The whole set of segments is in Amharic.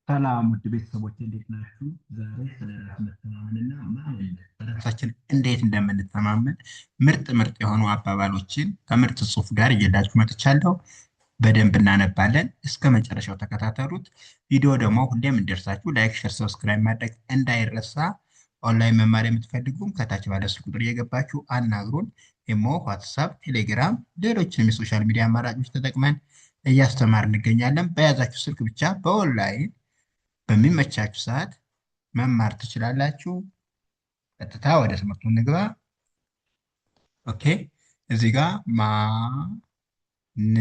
ሰላም ውድ ቤተሰቦች እንዴት ናችሁ? ዛሬ ስለ ራስ መተማመንና ማንነት በራሳችን እንዴት እንደምንተማመን ምርጥ ምርጥ የሆኑ አባባሎችን ከምርጥ ጽሑፍ ጋር እየላችሁ መጥቻለሁ። በደንብ እናነባለን። እስከ መጨረሻው ተከታተሉት። ቪዲዮ ደግሞ ሁሌም እንደርሳችሁ like፣ share፣ subscribe ማድረግ እንዳይረሳ። ኦንላይን መማር የምትፈልጉም ከታች ባለ ስልክ ቁጥር እየገባችሁ አናግሩን። ኢሞ፣ ዋትሳፕ፣ ቴሌግራም፣ ሌሎችንም የ social media አማራጮች ተጠቅመን እያስተማር እንገኛለን። በያዛችሁ ስልክ ብቻ በኦንላይን በሚመቻችሁ ሰዓት መማር ትችላላችሁ። ቀጥታ ወደ ትምህርቱ እንግባ። okay እዚህ ጋ ማ ን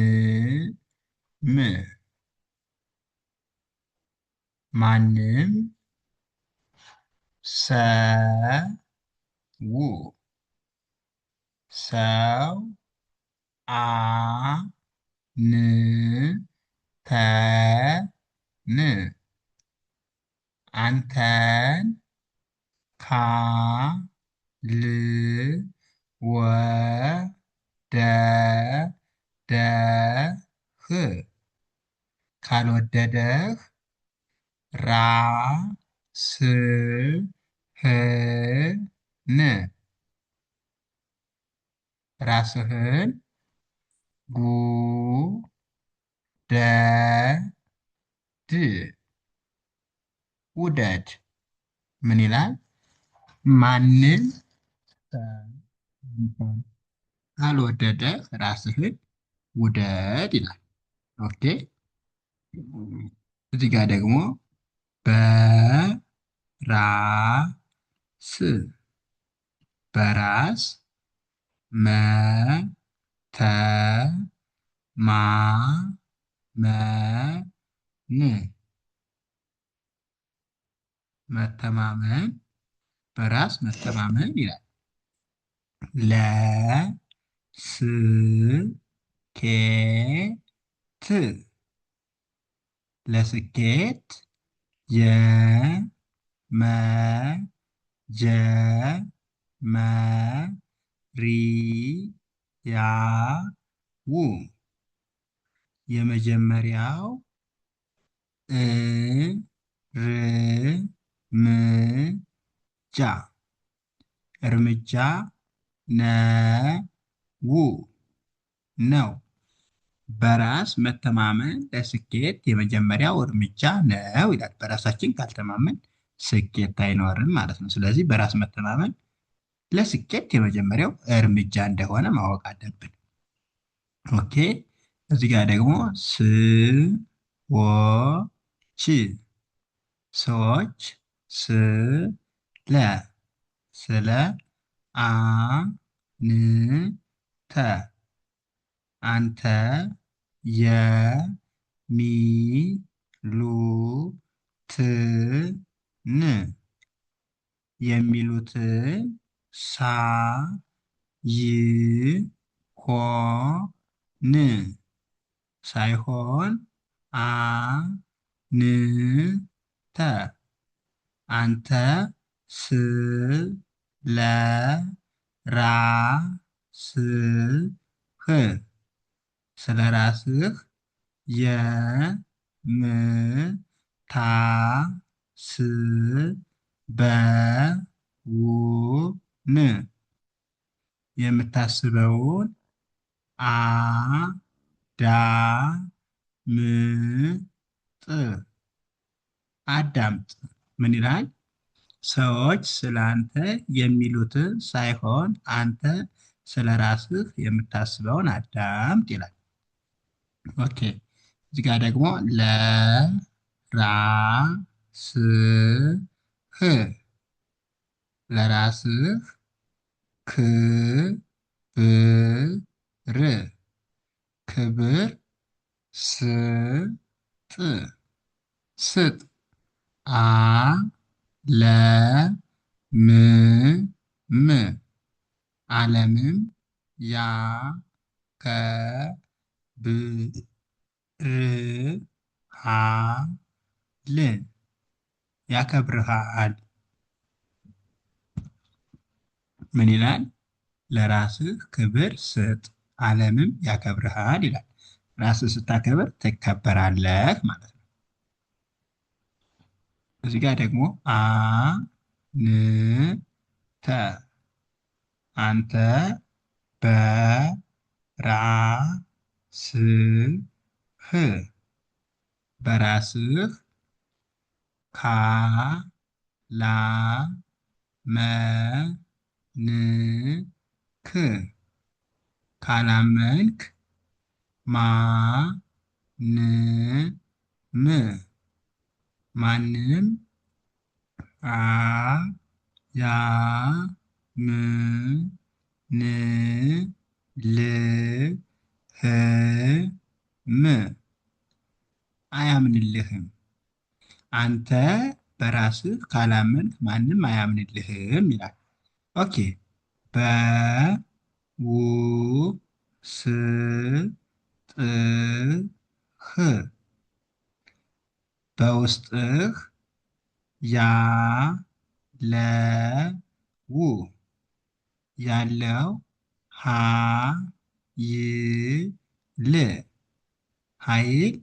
ም ማንም ሰው ሰው አ ን ተ ን አንተን ካ ል ወ ደ ደ ህ ካልወደደህ ራ ስ ህ ን ራስህን ጉ ደ ድ ውደድ። ምን ይላል? ማንም ካልወደደ ራስህን ውደድ ይላል። okay እዚህ ጋር ደግሞ በራስ በራስ መተማመን መተማመን በራስ መተማመን ይላል። ለ ስ ኬ ት ለስኬት የ መ ጀ መ ሪ ያ ው የመጀመሪያው እ ር ም ጃ እርምጃ ነው ነው። በራስ መተማመን ለስኬት የመጀመሪያው እርምጃ ነው ይላል። በራሳችን ካልተማመን ስኬት አይኖርም ማለት ነው። ስለዚህ በራስ መተማመን ለስኬት የመጀመሪያው እርምጃ እንደሆነ ማወቅ አለብን። okay እዚህ ጋር ደግሞ ስዎች ሰዎች ስለ ስለ አ ን ተ አንተ የ ሚ ሉ ት ን የሚሉትን ሳ ይ ሆ ን ሳይሆን አ ን ተ አንተ ስ ለ ራ ስ ህ ስለ ራስህ የ ም ታ ስ በ ው ን የምታስበውን አ ዳ ም ጥ አዳምጥ። ምን ይላል? ሰዎች ስለ አንተ የሚሉትን ሳይሆን አንተ ስለ ራስህ የምታስበውን አዳምጥ ይላል። okay እዚህ ጋር ደግሞ ለራስህ ለራስህ ክብር ክብር ስጥ ስጥ አ ለ ም ም ዓለምም ያ ከ ብ ር ሃ ል ያከብርሃል። ምን ይላል? ለራስህ ክብር ስጥ ዓለምም ያከብርሃል ይላል። ራስህ ስታከብር ትከበራለህ ማለት ነው። እዚህ ጋር ደግሞ አ ን ተ አንተ በ ራ ስ ህ በራስህ ካ ላ መ ን ክ ካላመንክ ማ ን ም ማንም አ ያ ም ን ል ህ ም አያምንልህም። አንተ በራስህ ካላመንክ ማንም አያምንልህም ይላል። okay በ ው ስ ጥ ህ በውስጥህ ያ ለ ው ያለው ሀ ይ ል ኃይል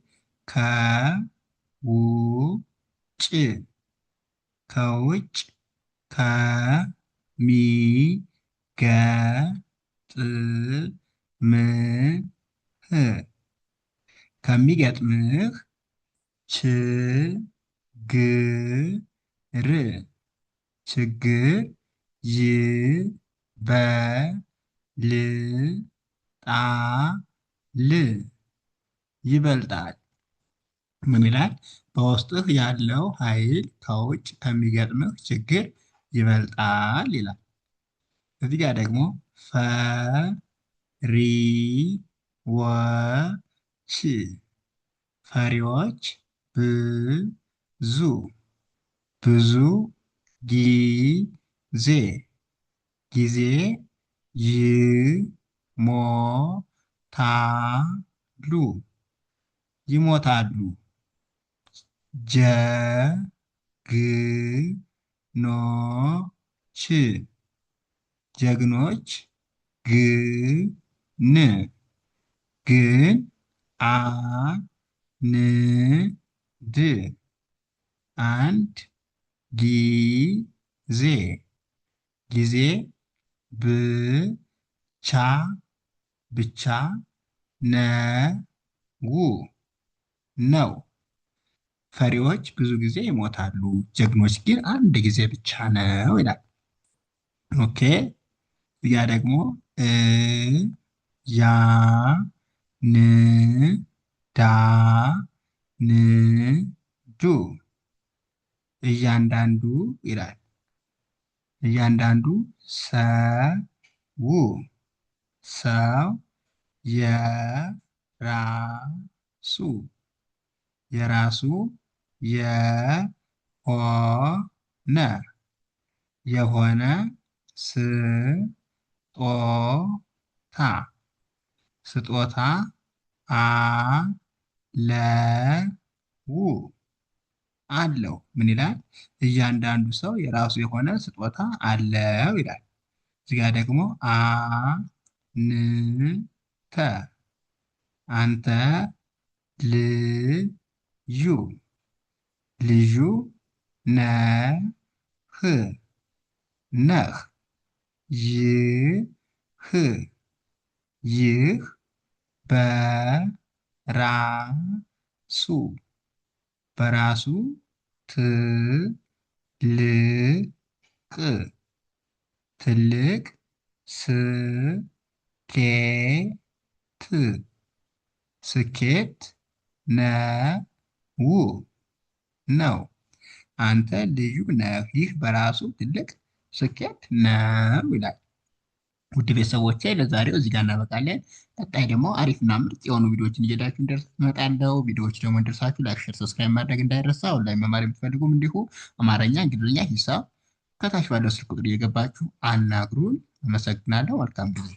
ከ ው ጭ ከውጭ ከ ሚ ገ ጥ ም ህ ከሚገጥምህ ች ግ ር ችግር ይ በ ል ጣ ል ይበልጣል። ምን ይላል? በውስጥህ ያለው ኃይል ከውጭ ከሚገጥምህ ችግር ይበልጣል ይላል። እዚህ ጋር ደግሞ ፈ ሪ ወ ች ፈሪዎች ብዙ ብዙ ጊዜ ጊዜ ይሞታሉ ይሞታሉ። ጀግኖች ጀግኖች ግን ግን አ ን ድ አንድ ጊዜ ጊዜ ብቻ ብቻ ነው ነው። ፈሪዎች ብዙ ጊዜ ይሞታሉ፣ ጀግኖች ግን አንድ ጊዜ ብቻ ነው ይላል። okay ያ ደግሞ እ ያ ን ዳ ን ዱ እያንዳንዱ ይላል። እያንዳንዱ ሰው ሰው የራሱ የራሱ የሆነ የሆነ ስጦታ ስጦታ አለው አለው። ምን ይላል? እያንዳንዱ ሰው የራሱ የሆነ ስጦታ አለው ይላል። እዚህ ጋር ደግሞ አ ን ተ አንተ ልዩ ልዩ ነህ ነህ ይህ ይህ በራሱ በራሱ ትልቅ ትልቅ ስኬት ስኬት ነው ነው። አንተ ልዩ ነህ፣ ይህ በራሱ ትልቅ ስኬት ነው ይላል። ውድ ቤተሰቦቼ ለዛሬው እዚህ ጋር እናበቃለን። ቀጣይ ደግሞ አሪፍና ምርጥ የሆኑ ቪዲዮዎችን ይዤላችሁ እመጣለሁ። ቪዲዮዎች ደግሞ እንዲደርሳችሁ like፣ share፣ subscribe ማድረግ እንዳይረሳ። ኦንላይን መማር የምትፈልጉም እንዲሁ አማርኛ፣ እንግሊዝኛ፣ ሂሳብ ከታች ባለው ስልክ ቁጥር እየገባችሁ አናግሩን። አመሰግናለሁ። መልካም ጊዜ።